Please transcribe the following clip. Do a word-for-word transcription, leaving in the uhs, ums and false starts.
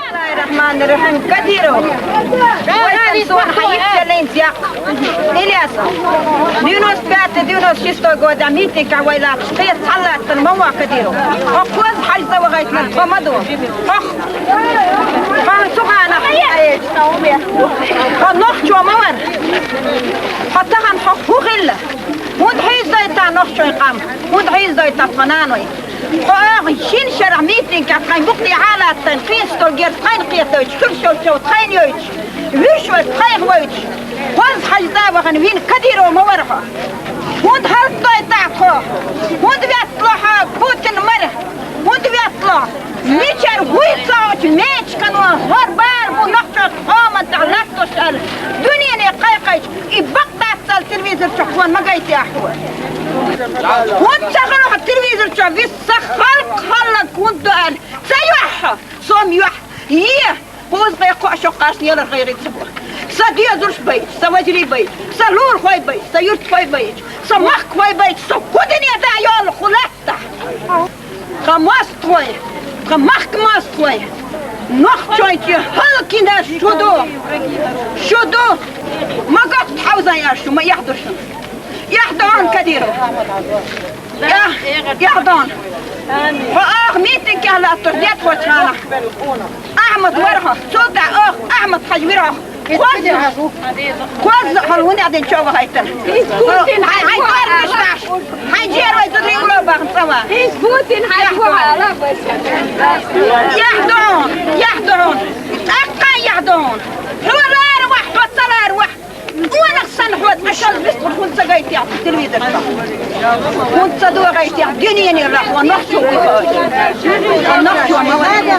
بسم الله الرحمن الرحيم. Кадиров. Вай, сон хьаийцалин зекъ. Ильяс. Девяносто пятый, девяносто шестой года митинг вай лаьцна кхета цхьаллаттана ма ваха, Кадиров. Хьо кхоза хьажа вахайтина тхо ма ду. Хьох. Хьо цу хана хьаэцна. Хьо нохчо ма вара. Хьо тахан хьох хӀу хилла? ХӀунда хьийзадайта нохчой къам? ХӀунда хьийзадайта тхо наной? Хьо оаха шин шарахь митинг тхайн букъ тӀа хьалаттайн, кхин стол герз тхайна кхетойтуш, хиршал чов тхайна йойтуш, вуьш вай тхайх войтуш, хӀанз хьажа вахана вина Кадиров ма вара хьо. ХӀунда хӀаллакдойтахь тхо? ХӀунда веттало хьо Путин мара? ХӀунда веттало? Мичара вуй ца оцу мечкано хӀор бала бу нохчо хӀоман тӀехь латтош аьлла, дуьнене кхайкхайча, и бакъ дац аьлла телевизор чохь вон ма гайтехь хьо. ХӀунда ца хилла хьо телевизор чохь вист са халкъ хӀаллак хӀунда ду аьлла? Ца йохьа, сом йохь, е, кхуза гӀе кхоъ шо къаршна ялар гӀайгӀи ца бу. Са доьзалш байча, са вежарий байча, са лулахой байча, са юьртахой байча, са махкахой байча, со хӀу дуьне да йолу хӀу лаьттахь. Тхан мостагӀой, тхан махка мостагӀой, нохчойн чу хӀаллакйинарш шу ду, шу ду. Ма гатта хьовзан аьлла шу, ма эхь ду шуна. Эхь ду хьуна, Кадиров. Эхь, эхь ду хьуна. Хьо оаха митинг тӀехь латтош детхочу ханахь. Ахьмад вара хьо, цул тӀаьхьа оаха Ахьмад-Хьаьжа вира хьо. Кхозза, кхозза хьо хӀунда дина чӀогӀа хӀайтина? Хьайн, хьайн кормиш даш, хьайн жерой зударий улло бахна цӀа ван. Яхь дон, яхь дон, тӀаккха яхь дон. Хьо лара вахь, хьо ца лара вахь. Къонах санна хьо цкъа шозза вистхуьлуш хӀунда ца гайтехь телевизор чохь? ХӀунда ца догӀайтехь дуьненера хьо нохчо ву хьо? Хьо нохчо ма вара.